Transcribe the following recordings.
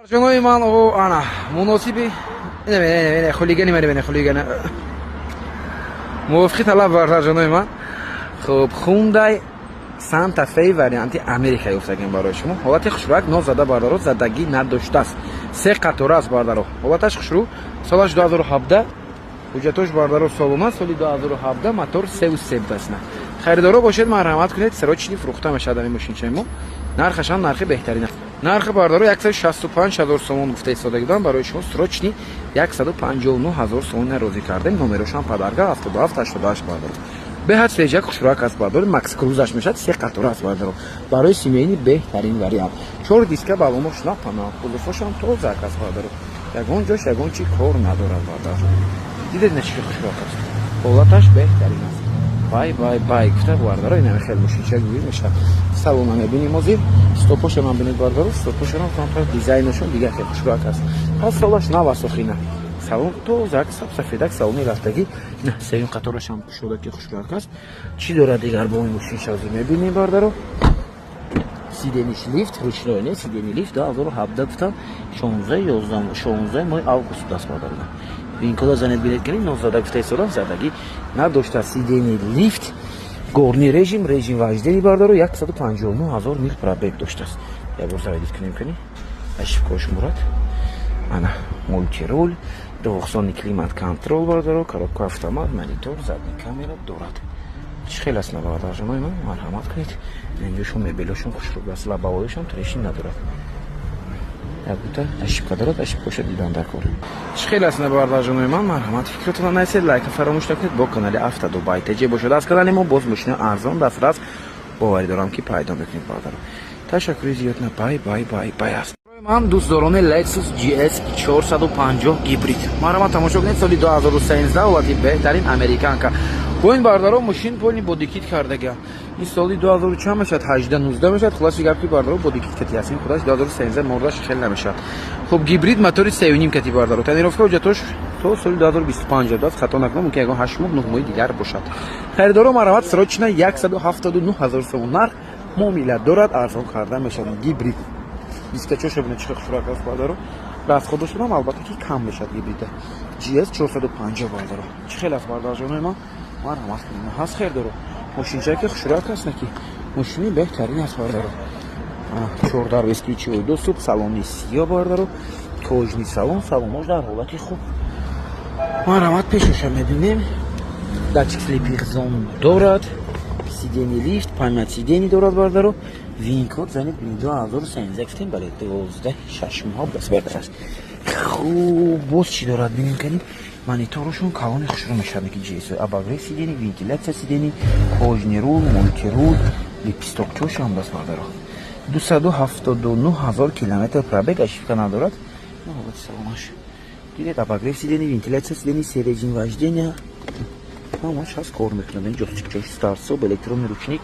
Ҷонои ман, о, ана муносиби ине хулигани ман, хулигани мувофиқи талаб, бардарҷонои ман. Хуб, Хундай Санта Фей варианти Америка ёфтагем барои шумо. Ҳолати хушрӯак, нозада, бардаро, задагӣ надоштааст, се қатора аст, бардаро, ҳолаташ хушрӯ. Солаш 2017, ҳуҷҷатош, бардаро, солона, соли 2017, мотор 3,3 будааст. Харидоро бошед, марҳамат кунед, срочный фурӯхта мешавад ами мошинчаи мо. Нархашам нархи беҳтарин аст. Нархи, бардаро, 165 ҳазор сомон гуфта истода будам, барои шумо срочный 159 ҳазор сомон розӣ кардем. Номерошам падарга 77 88, бардаро. Беҳад свежак, хушрӯак аст, бардор. Макс Крузаш мешавад, се қатора аст, бардаро, барои семейный беҳтарин вариант. Чор диска, балонош напана, кузовошам тозак аст, бардаро, ягон ҷош ягон чи кор надорад, бардар. Дидед, на, чӣ хушрӯак аст, ҳолаташ беҳтарин аст. Бай, бай, бай гуфта, бардаро, инами хел мошинча гӯӣ мешавад. Салона мебинем ҳозир, стопошонам бинед, бардаро, стопошонам камтар дизайнашон дигар хел хушрӯак аст. Пас солаш нав аст, охина салон тозак, сабсафедак, салони рафтагӣ. Сеюм қаторашам кушода, ки хушрӯак аст. Чӣ дорад дигар бо ин мошинча, ҳозир мебинем, бардаро. Сидениш лифт ручной, не, сидени лифт. 2017 гуфтам, 16 11, 16 моҳи август будааст, бардаро. Винкода занед, билет кунед. Нозада гуфта истодам, задагӣ надошта. Сидени лифт, горный режим, режим вождения, бардаро, 159 ҳазор мил пробег доштааст. Як бор заводить кунем, кунӣ ошибкош мурад. Ана мультируль, двухзонный климат контроль, бардаро, коробка автомат, монитор, задний камера дорад. Чӣ хел аст, бардарҷонои ман, марҳамат кунед. Инҷошон мебелошон хушрӯ аст, лобовоишон трещин надорад, якбута ошибка дорад, ошибкаша дидан дар кор. Чӣ хел аст, бардарҷонои ман, марҳамат, фикротона нависед, лайка фаромӯш накунед. Бо канали Авто Дубай ТЖ бошад. Аз канали мо боз мошина арзон, дастрас, боварӣ дорам, ки пайдо мекунед, бардаро. Ташаккури зиёд. На, бай, бай, бай, бай аст. Ман дӯстдорони Lexus GS 450 гибрид, марҳамат, тамошо кунед. Соли 2013, ҳолати беҳтарин, американка. Бо ин, бардаро, мошин полный бодикит кардага. Ин соли 2000 чанд мешавад, 18, 19 мешавад. Хулоси гап, ки, бардаро, бодикит кати аст. Ин худаш 2013 мордаш хел намешавад. Хуб, гибрид, мотори 3,5 кати, бардаро, тонировка, ҳуҷҷатош то соли 2025 аст, хато накунам, мумкин ягон 8 моҳ, 9 моҳи дигар бошад. Харидоро, марҳамат, срочно, 179 ҳазор сомон нарх, муомила дорад, арзон карда мешавад. Гибрид, дискачоша бинед, чӣ хушрак аст, бардаро. Расходошонам, албатта, ки кам мешавад гибрида. GS 450, бардаро, чӣ хел аст, бардарҷонои ман, марҳамат кунед. Ҳаст хердоро, мошинчае ки хушрак аст, наки мошини беҳтарин аст, бардаро. Чордар бесключевой доступ, салони сиё, бардаро, кожаный салон, салонош дар ҳолати хуб. Марҳамат, пешоша мебинем, датчик слепых зон дорад, сидени лифт, память сидений дорад, бардаро. Винкод занед, 2013 гуфтем, бале, 12 6 моҳ бас, бардар. Хуб, боз чӣ дорад, бинем кардем. Мониторошон калони хушрӯ мешавад, ки GS, обогрев сидений, вентиляция сидений, кожаный руль, мультируль, лепестокчошам даст, бардаро. 279 ҳазор километр пробег, ошибка надорад. Ҳолати салонаш дидед, обогрев сидений, вентиляция сидений, се режим вождения, ҳамаш ҳаст, кор мекунад. Ин ҷойстикчош старт-стоп, электронный ручник,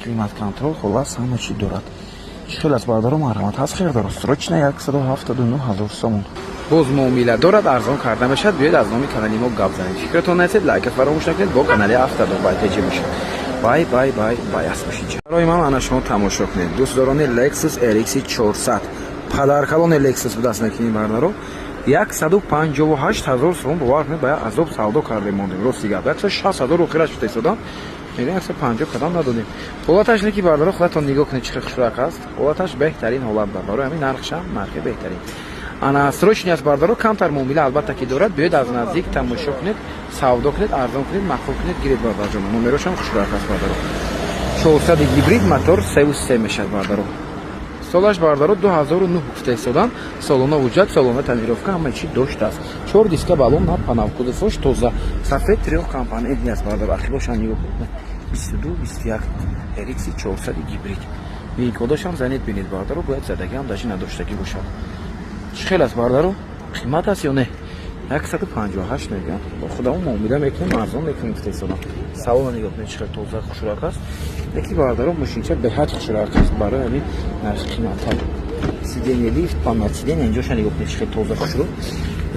климат контроль, холас, ҳама чӣ дорад. Чӣ хел аст, бардаро, марҳамат, ҳаст хердоро, срочно, 179 ҳазор сомон. Боз муомила дорад, арзон карда мешавад. Биёед, аз номи канали мо гап занед, фикратон насед, лайка фаромӯш накунед. Бо канали Авто Дубай ТЖ бошед. Бай, бай, бай, бай аст мошинча. Барои ман, ана шумо тамошо кунед, дӯстдорони Lexus RX 400, падаркалони Lexus будааст, накини, бардаро, 158 ҳазор сомон. Бовар кунед, ба азоб савдо кардем, мондем. Рости гап, 160 ҳазор охираш шуда истодам, мегӯям, 150 кадам надодем. Ҳолаташ не, ки, бардаро, худатон нигоҳ кунед, чӣ хел хушрак аст, ҳолаташ беҳтарин ҳолат бар. Барои ҳамин нархшам нархи беҳтарин. Ана срочный аст, бардаро, камтар муомила, албатта, ки дорад. Биёед, аз наздик тамошо кунед, савдо кунед, арзон кунед, маъқул кунед, гиред, бардарҷон. Номерошам хушрак аст, бардаро. 400 гибрид, мотор 3,3 мешавад, бардаро. Солаш, бардаро, 2009 гуфта истодан. Солона ҳуҷҷат, солона тонировка, ҳама чӣ доштааст. Чор диска, балон на панав, кузовош тоза, сафед, трёхкомпонентный аст, бардаро. Ахибошам нигоҳ кунед, 22 21, RX 400 гибрид. Винкодошам занед, бинед, бардаро, бояд задагиам даже надоштагӣ бошад. Чӣ хел аст, бардаро, қимат аст ё не? 158 мегӯям, бо худамон муомила мекунем, арзон мекунем, гуфта истодам. Салона нигоҳ кунед, чӣ хел тоза, хушрак аст. Яки, бардаро, мошинча беҳад хушрак аст, барои ҳамин нархи қиматтар. Сиденье лифт, память сиденье, инҷоша нигоҳ кунед, чӣ хел тоза, хушрӯ.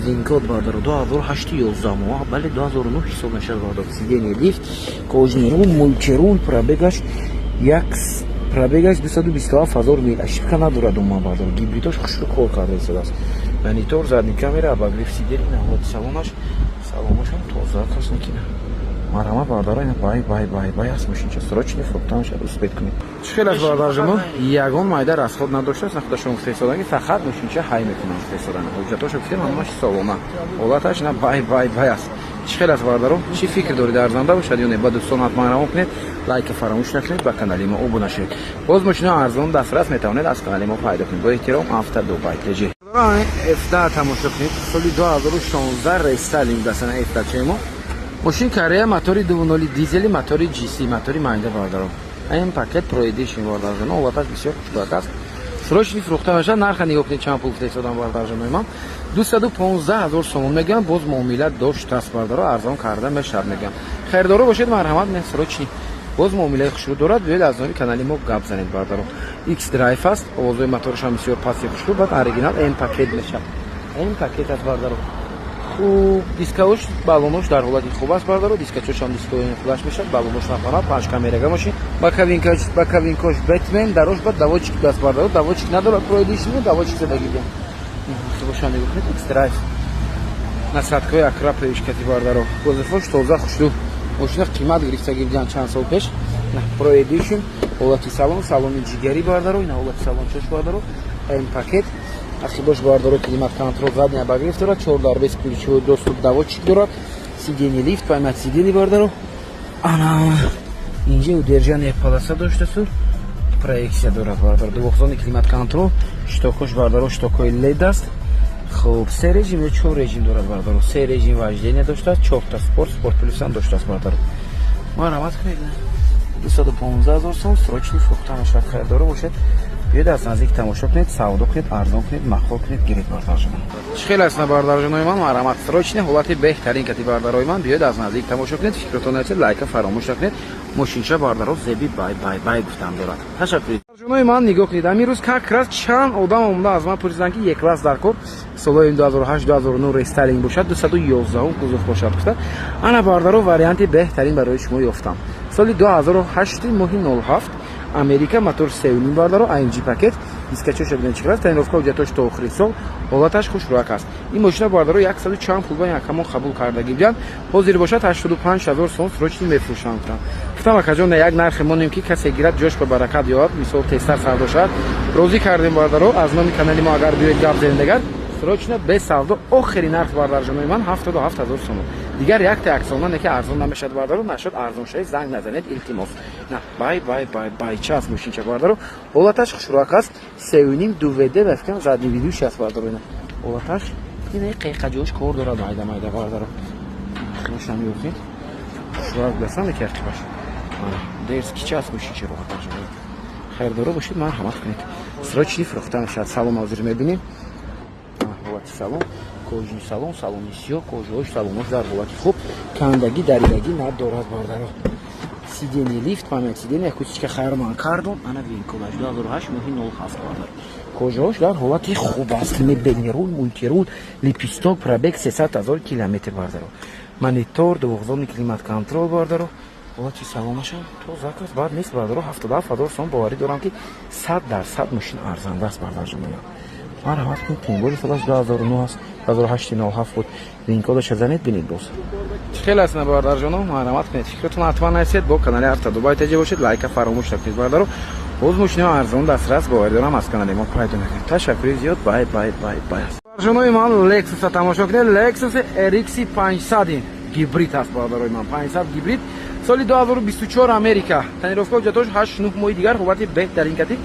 Винкод, бардаро, 2008, 11 моҳ, бале, 2009 ҳисоб мешавад, бардаро. Сиденье лифт, кожаный руль, мультируль, пробегаш як Пробегаш 227 ҳазор мил. Ошибка надорад умуман, бардаро. Гибридош хушрӯ кор карда истодааст. Монитор, задний камера, обогрев сидений, ҳолати салонаш, салонашам тоза каснакина. Марҳамат, бардаро, ина бай бай бай бай аст мошинча. Срочный фурӯхта мешавад, успеть кунед. Чӣ хел аст, бардаржоно? Ягон майда расход надоштааст, худашон гуфта истодан, ки фақат мошинча ҳай мекунанд, гуфта истодан. Ҳуҷҷатошо гуфтем, ҳамаш солона. Ҳолаташ на бай бай бай аст. Чӣ хел аст, бардаро? Чӣ фикр доред, арзанда бошад ё не? Ба дӯстон ҳатман равон кунед, лайка фаромӯш накунед, ба канали мо обуна шавед. Боз мошино арзон дастрас метавонед аз канали мо пайдо кунед. Бо эҳтиром, Авто Дубай ТЖ. F10 тамошо кунед. Соли 2016, рестайлинг дастана F10 мо. Мошин Корея, мотори 2.0 дизели, мотори GC, мотори майда, бардаро. Ин пакет Pro Edition, бардаржоно, ҳолаташ бисёр хушбахт аст. Срочный фурӯхта мешавад, нарха нигоҳ кунед, чанд пул гуфта истодам, бардаржонои ман. 215 ҳазор сомон мегӯям, боз муомила доштааст, бардаро, арзон карда мешавад мегӯям. Харидоро бошед, марҳамат, не срочный. Боз муомилаи хушрӯ дорад, биёед аз номи канали мо гап занед, бардаро. X Drive аст, овозои мотораш ҳам бисёр пасти хушрӯ, баъд оригинал М пакет мешавад. М пакет аст, бардаро. Хуб, дискаош, баллонош дар ҳолати хуб аст, бардаро. Дискачошам дискои худаш мешавад, баллонош нафана, панҷ камерага мошин. Боковинкош Бэтмен, дарош ба доводчик даст, бардаро, доводчик надорад, Pro Edition доводчик задагидем. Боша, нигоҳ кунед, X Drive. Насадкаҳои Акрапович кати, бардаро. Кузовош тоза, хушрӯ. Мошина қимат гирифта гирдиан чанд сол пеш. Pro Edition, ҳолати салон, салони ҷигарӣ, бардаро, ина ҳолати салончош, бардаро. М пакет. Ахибош, бардаро, климат контроль, задний обогрев дорад, чор дар бесключевой доступ, доводчик дорад, сиденье лифт, память сидений, бардаро. Ана инҷа удержание полоса доштасу проекция дорад, бардаро. Двухзонный климат контроль, щитокош, бардаро, щитокои лед аст. Хуб, се режим ё чор режим дорад, бардаро. Се режим вождения доштааст, чорта спорт, спорт плюс ҳам доштааст, бардаро. Марҳамат кунед. 215 ҳазор сом, срочный фурӯхта мешавад. Харидоро бошед, биёед аз наздик тамошо кунед, савдо кунед, арзон кунед, махол кунед, гиред, бардаржонон. Чӣ хел аст, бардаржонои ман? Марҳамат, срочный, ҳолати беҳтарин кати, бардарои ман. Биёед аз наздик тамошо кунед, фикротон нарасед, лайка фаромӯш накунед. Мошинча, бардаро, зеби бай бай бай гуфтан дорад. Ташаккур. Бардаржонои ман, нигоҳ кунед, ҳамин рӯз как раз чанд одам омада аз ман пурсиданд, ки Е-класс дар кор, солҳои 2008 2009, рестайлинг бошад, 211 кузов бошад, гуфта. Ана, бардаро, варианти беҳтарин барои шумо ёфтам. Соли 2008, моҳи 07, Америка, мотор 3,5, бардаро, AMG пакет, дискачоша бинед чӣ қадар, тонировка, ҳуҷҷатош то охири сол, ҳолаташ хушрӯяк аст. Ин мошина, бардаро, яксаду чанд пул ба якамон қабул кардагӣ буданд, ҳозир бошад 85 ҳазор сом срочный мефурӯшанд, гуфтам. Гуфтам, акаҷон, як нархе монем, ки касе гирад, ҷош ба баракат ёбад, мисол тезтар савдо шавад. Розӣ кардем, бардаро, аз номи канали мо агар биёед гап занед, агар срочно без савдо, охири нарх, бардаржонои ман, 77 ҳазор сомон. Дигар якта яксона не ки арзон намешавад, бардаро, нашуд арзон шавед, занг назанед, илтимос. На бай бай бай бай ча аст мошинча, бардаро, ҳолаташ хушрӯяк аст, 3,5 2WD, ба фикрам задний ведущий аст, бардаро. Ина ҳолаташ, ина қиқаҷош кор дорад, майда майда, бардаро. Хушам ёфтед, хушрӯяк дастам яки ақибаш дерски ча аст мошинча, роҳаташ. Хайрдоро бошед, марҳамат кунед, срочный фурӯхта мешавад. Салон ҳозир мебинем, ҳолати салон, кожаный салон, салони сиёҳ, кожаош, салонош дар ҳолати хуб, кандагӣ, даридагӣ надорад, бардаро. Сиденье лифт, память сиденье, акустика Харман Кардон, ана вин-кодаш 2008, моҳи 07, бардар. Кожаош дар ҳолати хуб аст. Мебельный руль, мультируль, лепесток, пробег 300 ҳазор километр, бардаро. Монитор, двухзонный климат контроль, бардаро. Ҳолати салонашам тоза аст, бад нест, бардаро. 77 ҳазор сом, боварӣ дорам, ки 100% мошин арзанда аст, бардарҷоноям. Марҳамат кунед, тимболи солаш 2009 аст, 2008 07 буд. Вин-кодаша занед, бинед боз. Чӣ хел аст, бародарҷоно? Марҳамат кунед, фикротон ҳатман нависед, бо канали Авто Дубай ТЖ бошед, лайка фаромӯш накунед, бародаро. Боз мошинаи арзон дастрас, боварӣ дорам, аз канали мо пайдо мекунед. Ташаккури зиёд, бай бай бай бай. Бародарҷонои ман, Лексуса тамошо кунед, Lexus RX 500 гибрид аст, бародарои ман, 500 гибрид, соли 2024, Америка, тонировка, ҳуҷҷатош 8-9 моҳи дигар, ҳолати беҳтарин кати.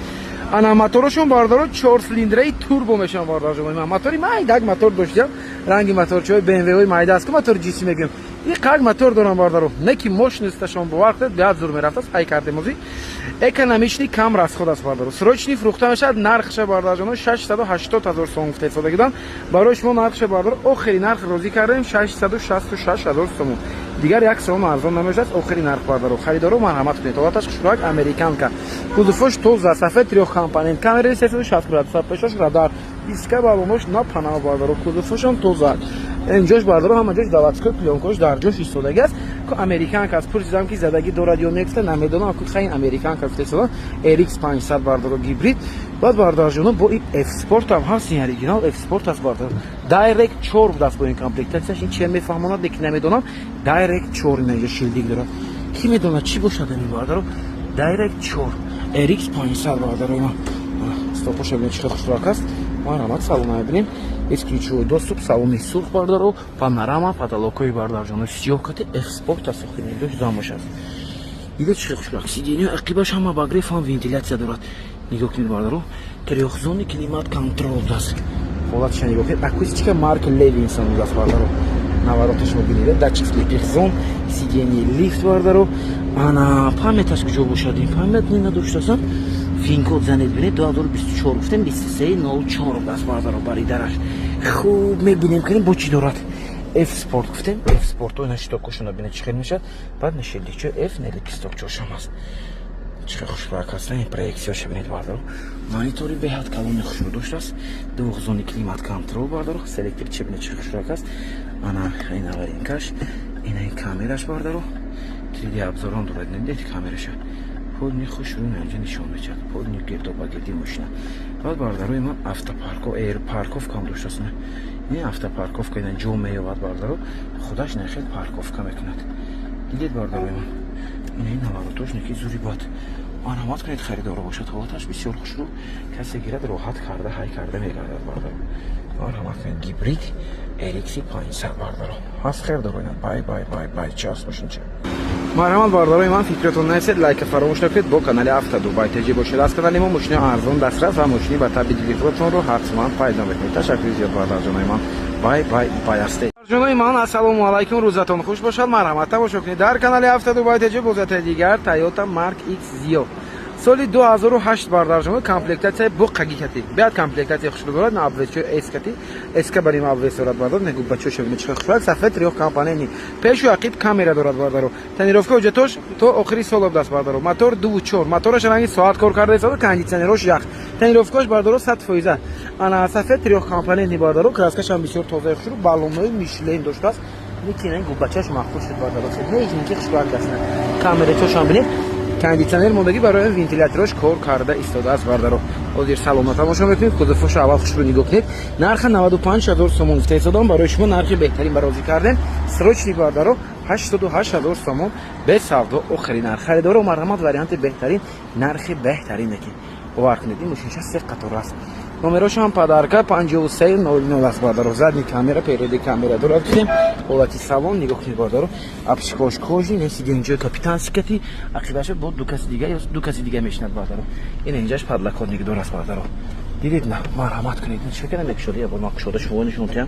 Ана моторошон, бародаро, чор цилиндраи турбо мешаванд, бародарҷонои ман. Мотори майдак мотор доштиям, ранги моторчаҳои БМВ-ҳои майда аст ку, мотори GC мегӯем. И қак мотор дорам, бародаро, не ки мощносташон, бовар кунед, беҳад зур мерафтааст. Ҳай кардем озӣ, экономичный, кам расход аст, бародаро. Срочный фурӯхта мешавад, нархша, бародарҷоно, 680 ҳазор сом гуфта истодагидан. Барои шумо нархша, бародаро, охири нарх розӣ кардем, 666 ҳазор сомон. Дигар як сом арзон намешавад, охири нарх, бародаро. Харидоро, марҳамат кунед. Ҳолаташ хушрӯяк, американка, кузовош тоза, сафед, трёхкомпонент, камераи 360 градуса, пешош радар, диска, балонош на панав, бародаро, кузовошам тоза. Инҷош, бародаро, ҳама ҷош заводской, плёнкош дар ҷош истодаги аст. Ку американка аст, пурсидам, ки задагӣ дорад ё не, намедонам. Ку хайн американка гуфтесода, RX 500, бардаро, гибрид. Баъд, бародарҷоно, бо ин F Sport ҳам ҳаст, ин оригинал F Sport аст, бардар, Direct 4 будааст бо ин комплектатсияш. Ин чия мефаҳмонад, лекин намедонам. Direct 4 инаҷа шилдик дорад, ки медонад, чӣ бошад ин, бардаро? Direct 4 RX 500, бардаро, ма стопоша бинед, чӣ хел хушрак аст. Марҳамат, салона мебинем, бесключевой доступ, салони сурх, бардаро, панорама, потолокҳои, бардарҷоно, сиёҳ кати F Sport аст. Охирин замош аст. Дида, чӣ хел хушрак, сиденье ақибаш ҳама обогрев ҳам вентилятсия дорад. Нигоҳ кунед, бардаро, трёхзонный климат контроль аст. Ҳолатша нигоҳ кунед, акустика Марк Левинсон будааст, бардаро. Навороташ бинед, датчик слепых зон, сиденье лифт, бардаро. Ана памяташ куҷо бошад? Ин память не надоштасам. VIN-код занед, бинед, 2024 гуфтем, 2304 будааст, бардаро, баридараш. Хуб, мебинем, кунем, бо чӣ дорад. F Sport гуфтем, F Sport ина щитокошона бинед, чӣ хел мешавад. Баъд нашелдичо F не лепестокчошам аст. Чӣ хел хушрак аст ин проексияша, бинед, бардаро. Монитори беҳад калони хушрӯ доштааст, двухзонный климат контроль, бардаро, селектор чӣ, бинед, чӣ хушрак аст. Ана ин аварийкаш, ина ин камераш, бардаро, 3D обзорон дорад. Надидед камераша? Полный хушрӯ инҷа нишон мечад, полный гирдобагирди мошина. Баъд, бардарои ман, автопарко эйр парковкам доштааст. Ин автопарковка ина ҷо меёбад, бардаро, худаш нахел парковка мекунад. Дидед, бардарои ман, ина ин наворотош неки зури бад. Марҳамат кунед, харидоро бошад. Ҳолаташ бисёр хушрӯ, касе гирад, роҳат карда ҳай карда мегардад, бардаро. Марҳамат кунед, гибрид RX 500, бардаро, ҳаст хердоро. Ина бай бай бай бай час мошинча. Марҳамат, бародарои ман, фикратон наесед, лайка фаромӯш накунед, бо канали Авто Дубай ТЖ бошед. Аз канали мо мошини арзон дастрас ва мошини ба табъи дили худатонро ҳатман пайдо мекунед. Ташаккури зиёд, бародарҷонои ман, бай бай бай ҳастед. Ҷонои ман, ассалому алайкум, рӯзатон хуш бошад. Марҳамат, тамошо кунед дар канали Авто Дубай ТЖ бозатаи дигар, Тойота Марк X Зиё, соли 2008, бардарҷоно, комплектатсияи боқаги кати беад, комплектатсияи хушрӯ дорад, на обвесчои С кати, СК барим обвес дорад, бардар. Негу бачо шавина, чӣ хушрӯ, сафед, трёхкомпонентный, пешу ақиб камера дорад, бардаро. Тонировка ҳуҷҷатош то охири сол обдаст, бардаро. Мотор 2,4, мотораш ранги соат кор карда истода, кондитсионерош ях, тонировкаош, бардаро, 100%. Ана сафед, трёхкомпонентный, бардаро, краскашам бисёр тозаи хушрӯ, баллонҳои Мишлен доштааст. Лекин губачаш маъқул шуд, бардаро, нежники хушрӯак аст. Камерачошам бинед, кондитсионер мондагӣ, барои вентилятораш кор карда истодааст, бардаро. Ҳозир салона тамошо мекунед, кузовошо аввал хушрӯ нигоҳ кунед. Нарха 95 ҳазор сомон гуфта истодам, барои шумо нархи беҳтарин барозӣ кардем. Срочный, бардаро, 88 ҳазор сомон бе савдо, охири нарх. Харидоро, марҳамат, варианти беҳтарин, нархи беҳтарин. Лекин бовар кунед, ин мошинча се қатор аст. Номерошам подарка 5300 аст, бардаро. Задний камера, передний камера дорад, гуфтем. Ҳолати салон нигоҳ кунед, бардаро, обшивкош кожаный, не сиденьеҷои капитанскати, ақибаша бо ду каси дига ё ду каси дига мешинад, бардаро. Ин инҷаш подлокотник дораст, бардаро, дидед на? Марҳамат кунед. Чӣ кардам, мекушода, я бор ман кушода шумо нишон диҳам.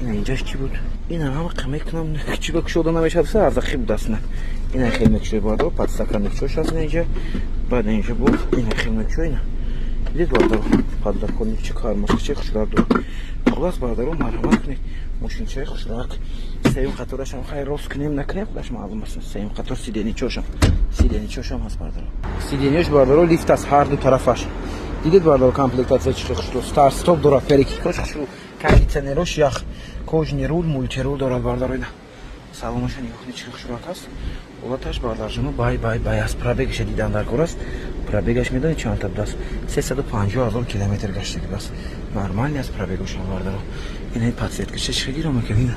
Ина инҷаш чӣ буд? Ина ҳама мекунам, чӣ ба кушода намешавад, аз ақиб будаст. На, ина хел мекушои, бардаро, подстаканникчош аст инҷа. Баъд инҷа буд, ина хел мекушои, ина дидед, бардаро, подлокотникчи, кармашкачи хушрак дорад. Хулас, бардаро, марҳамат кунед, мошинчаи хушрак, сеюм қаторашам хай рост кунем, накунем, худаш маълум аст. Сеюм қатор сиденичошам ҳаст, бардаро. Сиденьош, бардаро, лифт аст ҳар ду тарафаш. Дидед, бардаро, комплектатсия чӣ хушрӯ, старт стоп дорад, перекидкош хушрӯ, кондитсионерош ях, кожаный руль, мультируль дорад, бардаро. Ина салонаша нигоҳ кунед, чӣ хушрӯак аст. Ҳолаташ, бардарҷоно, бай бай бай аст. Пробегаша дидан дар кор аст. Пробегаш медонед чанд та будааст? 350 000 километр гаштаги будааст. Нормальный аст пробегошам, бардаро. Ина подсветкаша чӣ гиро мекард, ина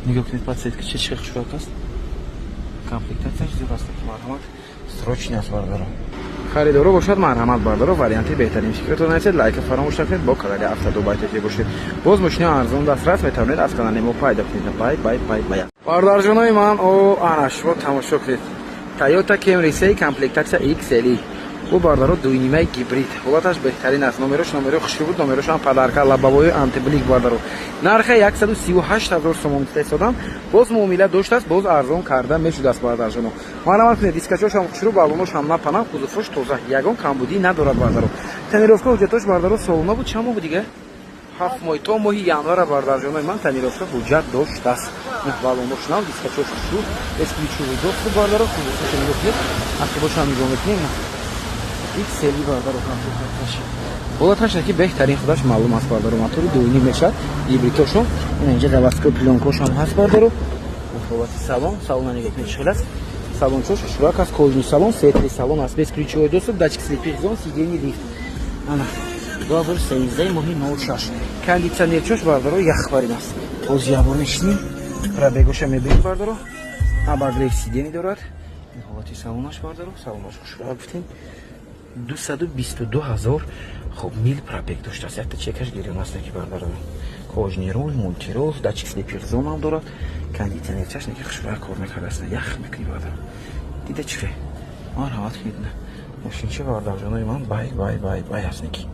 нигоҳ кунед, подсветкаша чӣ хушрӯак аст. Комплектатсияш зуд аст. Марҳамат, срочный аст, бардаро. Харидоро бошад, марҳамат, бардаро, варианти беҳтарин. Фикратон нестед, лайка фаромӯш накунед, бо канали Авто Дубай ТЖ бошед. Боз мошини арзон дастрас метавонед аз канали мо пайдо кунед. Бай бай бай бай, бародарҷонои ман. О, ана шумо тамошо кунед, Тойота Camry 3, комплектатсия XLE бу, бардаро, дуйнимаи гибрид. Ҳолаташ беҳтарин аст. Номерош номеро хушрӯ буд, номерошам подарка, лобовои антиблик, бардаро. Нарха 138 ҳазор сомон гуфта истодам, боз муомила доштааст, боз арзон карда мешудааст, бародарҷоно. Марҳамат кунед, дискачошам хушрӯ, баллоношам напанам, кузовош тоза, ягон камбудӣ надорад, бардаро. Тонировка ҳуҷҷатош, бардаро, солона буд. Чанд моҳ буд дига? 7 моҳ, то моҳи январа, бародарҷонои ман, тонировка ҳуҷҷат доштааст. Баллонош нав, дискачош хушрӯ, бесключевой доступ, бардаро. Кузовошо нигоҳ кунед, ақибошам нигоҳ мекунем. XL, бардаро, комплектатсияш, ҳолаташ ки беҳтарин, худаш маълум аст, бардаро. Мотори дуюним мешавад, гибридошон. Ина инҷа заводской плёнкошам ҳаст, бардаро. Ҳолати салон, салона нигоҳ кунед, чӣ хел аст. Салончош хушрӯяк аст, кожаный салон, светлый салон аст, бесключевой доступ, датчик слепых зон, сиденье лифт. Ана 2013, моҳи 06. Кондитсионерчош, бардаро, яхбарин аст. Боз ябор мешинем, пробегоша мебинем, бардаро. Обогрев сиденье дорад. Ин ҳолати салонаш, бардаро, салонаш хушрӯяк гуфтем. 222 ҳазор хоб мил пробег доштааст. Якта чекаш гирён аст ки, бардаро. Кожаный руль, мультируль, датчик слепых зон ҳам дорад. Кондитсионерчаш неки хушрӯяк кор мекардааст. Ях мекунӣ, бардаро. Дида чӣ? Марҳамат кунед. Мошинча, бардарҷонои ман, бай бай бай бай аст неки.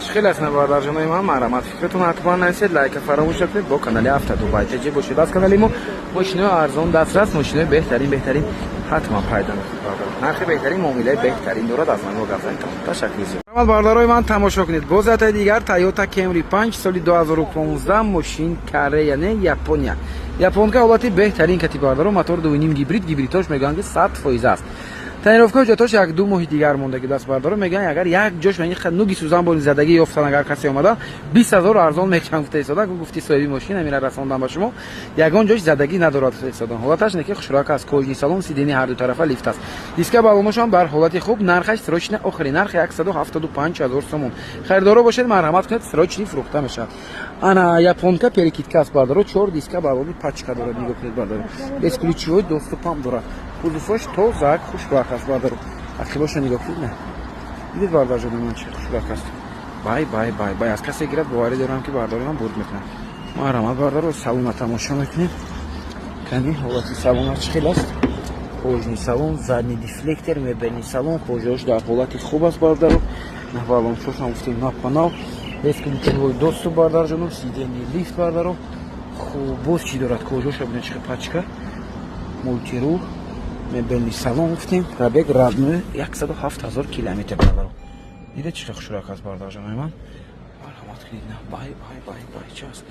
Чӣ хел аст, бардарҷонои ман? Марҳамат, фикратон ҳатман нависед, лайка фаромӯш накунед, бо канали Авто Дубай ТЖ бошед. Аз канали мо мошинои арзон дастрас, мошинои беҳтарин, беҳтарин ҳатман пайдо мекунед, бардар. Нархи беҳтарин, муомилаи беҳтарин дорад. Аз ман гап занед. Ташаккур зиёд. Бародарои ман, тамошо кунед. Боз ятаи дигар Тойота Camry 5, соли 2015, мошин Корея не, Япония. Японка, ҳолати беҳтарин кати, бардаро, мотор 2,5 гибрид, гибридҳош мегӯянд ки 100% аст. Тонировка ҳуҷҷатош 1-2 моҳи дигар мондаги даст, бардоро. Мегӯянд, агар як ҷош нуги сӯзан бони задагӣ ёфтан, агар касе омада, 20 000 арзон мекунам, гуфта истода. Гуфти соҳиби мошин, амира расондан ба шумо, ягон ҷош задагӣ надорад, гуфта истодан. Ҳолаташ неки хушрак аст, кожаный салон, сиденье ҳарду тарафа лифт аст, диска балоношам бар ҳолати хуб. Нархаш срочно, охири нарх 175 000 сомон. Харидоро бошед, марҳамат кунед, срочный фурӯхта мешавад. Ана японка, перекидка аст, бардоро, чор диска балони пачка дорад. Нигоҳ кунед, бардоро, бесключевой доступам дорад. Кузовош тозак, хушрак аст, бардаро. Ақибоша нигоҳ кунед, на дидед, бардарҷони ман, чи хушрак аст. Бай бай бай бай аз касе гирад, боварӣ дорам, ки бардорам бурд мекунам. Марҳамат, бардаро, салона тамошо мекунем. Кани, ҳолати салона чӣ хел аст? Кожаный салон, задний дефлектор, мебельный салон, кожаош дар ҳолати хуб аст, бардаро. На балончошам гуфтем, на панал, бесключевой доступ, бардарҷоно, сиденье лифт, бардаро. Хуб, боз чӣ дорад? Кожаоша бинед, чӣ пачка, мультируль, мебельный салон гуфтем. Пробег родной 107 000 километр, бардаро. Дида, чӣ хушрак аст, бардарҷонои ман, марҳамат кунед. На бай бай бай бай чӣ аст?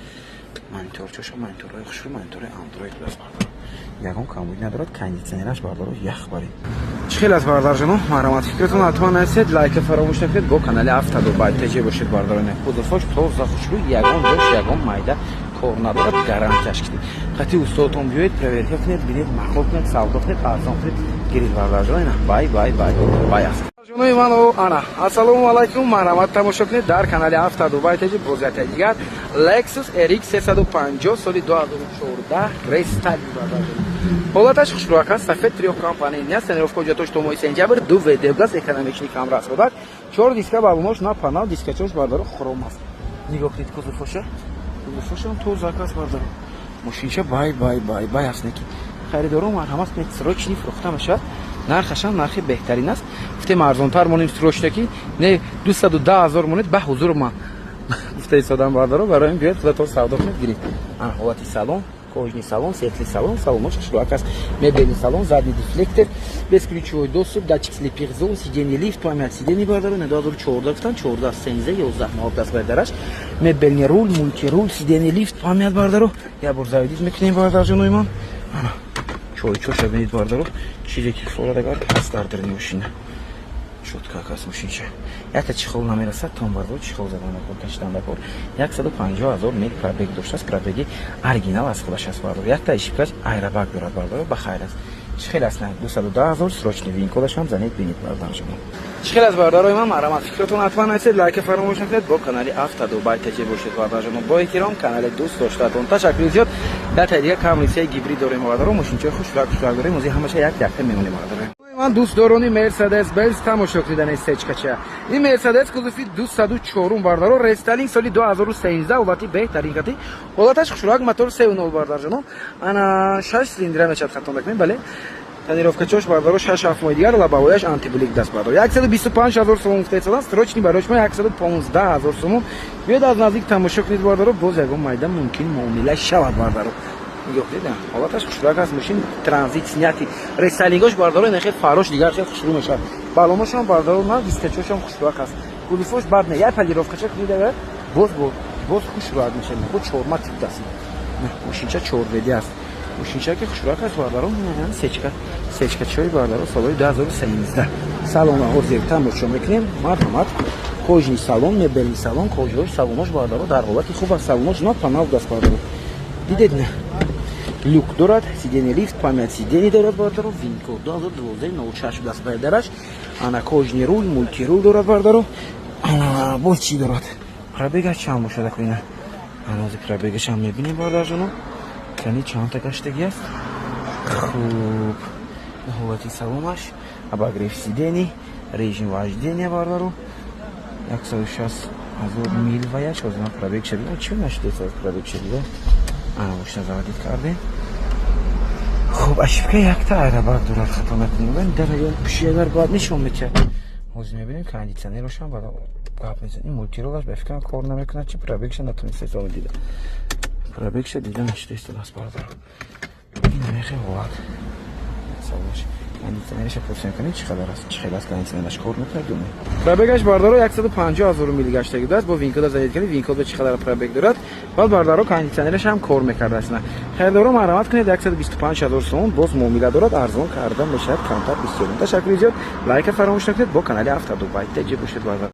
Мониторчоша, мониторҳои хушрӯ, монитори Андроид аст, бардаро. Ягон камбуд надорад. Кондитсионераш, бардаро, ях баред. Чӣ хел аст, бардарҷоно? Марҳамат, фикратон ҳатман нависед, лайка фаромӯш накунед, бо канали Авто Дубай ТЖ бошед, бардароне. Кузовош тоза, хушрӯ, ягон ҷош ягон майда кор надорад, гарантияш кунед. Қати устодтон биёед, проверка кунед, бинед, маъқул кунед, савдо кунед, арзон кунед, гиред, бардарҷон. Ина бай бай бай бай аст, ҷонои ман. Ана, ассалому алайкум, марҳамат, тамошо кунед дар канали Авто Дубай ТЖ. Боз яке дигар Lexus RX 350, соли 2014, рестайлинг, бардарҷон. Ҳолаташ хушрӯяк аст, сафед, трёхкомпонентный аст. Тонировка ҳуҷҷатош то моҳи сентябр, ду ВД аст, экономичный кам расходак. Чор диска балонош на панал, дискачош, бардаро, хром аст. Нигоҳ кунед кузовоша, кузовошам тозак аст, бардаро. Мошинча бай бай бай бай аст неки. Харидоро, марҳамат кунед, срочный фурӯхта мешавад. Нархашам нархи беҳтарин аст. Гуфтем, арзонтар монем, срочно ки не, 210 000 монед, ба ҳузур ман гуфта истодам, бардаро. Барои биёед, худатон савдо кунед, гиред. Ана ҳолати салон, кожаный салон, светлый салон, салонош хушрӯяк аст, мебельный салон, задний дефлектор, бесключевой доступ, датчик слепых зон, сиденье лифт, память сиденье, бардаро. На 2014 гуфтан, 14 13 11 моҳ даст бардараш. Мебельный руль, мультируль, сиденье лифт, память, бардаро. Як бор заводить мекунем, бардарҷонои ман. Ана чойчоша бинед, бардаро, чизе ки форад агар ҳаст дар дарини мошина. Чётко аст мошинча, якта чехол намерасад том, бардаро, чехол задан дакор, кашидан дакор. 150 000 мил пробег доштааст, пробеги оригинал аз худаш аст, бардаро. Якта ошибкаш аэробаг дорад, бардаро, ба хайр аст. Чӣ хел аст? 210 000 срочный. Вин-кодашам занед, бинед, бардар шумо. Чӣ хел аст, бардарои ман? Марҳамат, фикратон ҳатман нависед, лайка фаромӯш накунед, бо канали Авто Дубай ТЖ бошед, бардарҷоно. Бо эҳтиром, канали дӯст доштаатон. Ташаккури зиёд. Датаи дига Камри се гибрид дорем, бардаро, мошинчаи хушрак хушрак дорем, ози ҳамаша як якта мемонем, бардаро. Ман дӯстдорони Мерседес Бенз, тамошо кунидани сечкача. Ин Мерседес кузови 204, бардаро, рестайлинг, соли 2013, ҳолати беҳтарин кати. Ҳолаташ хушрак, мотор 3.0, бардарҷоно. Ана 6 цилиндра мешавад, хато накунем, бале. Тонировкачош, бардаро, 6-7 моҳи дигар, лобовояш антиблик даст, бардаро. 125 ҳазор сомон гуфта истодан, срочный барои шумо 115 ҳазор сомон. Биёед, аз наздик тамошо кунед, бардаро, боз ягон майда мумкин муомила шавад, бардаро. Нигоҳ кунед, ҳолаташ хушрак аст, мошин транзит снятый. Рестайлингош, бардаро, ин хел фарош дигар хел хушрӯ мешавад. Балоношам, бардаро, на дискачошам хушрак аст. Кузовош бад не, як полировкача кунед агар, боз боз хушрак мешавад. Худ чорма тип аст. Мошинча чорведи аст. Мошинча ки хушрак аст, бардаро, сечка, сечка чой, бардаро, солҳои 2013. Салона ҳозир тамошо мекунем, марҳамат. Кожаный салон, мебельный салон, кожаош, салонош, бардаро, дар ҳолати хуб аст. Салонош на панал даст, бардаро. Дидед, не? Люк дорад, сиденье лифт, память сидений дорад, бародаро. Вин-код 2012 06 шудааст байдараш. Ана, кожаный руль, мультируль дорад, бародаро. Ана, боз чӣ дорад? Пробегаш чанд бошад акина? Анози пробегашам мебинем, бародарҷоно. Кани, чандта гаштагӣ аст? Хуб, ҳолати салонаш, обогрев сидений, режим вождения, бародаро. 160 000 мил ваяш. Ҳозир ман пробегша бинам, чӣ нашудест пробегша дида. Ана, мошина заводить кардем. Хуб, ошибка якта аэробаг дорад, хато накунем. Дар район пуши агар бояд нишон метиҳад. Ҳозир мебинем, кондитсионерошам бада гап мезанем. Мультирулаш ба фикрам кор намекунад. Чи пробегша натонистест дида, пробегша дида нашуда истодааст, бародаро. Ин намехе ҳолат салош. Кондитсионераша пурсем кунед, чӣ қадар аст, чӣ хел аст, кондитсионераш кор мекунад ё не. Пробегаш, бардаро, 150 000 мил гаштагӣ будааст. Бо вин-кода задед кунед, вин-код ба чӣ қадар пробег дорад. Баъд, бардаро, кондитсионераш ҳам кор мекардааст. На, харидоро, марҳамат кунед, 125 000 сомон, боз муомила дорад, арзон карда мешавад камтар бисёр. Ташаккури зиёд, лайка фаромӯш накунед, бо канали Автодубай теҷи бошед, бардар.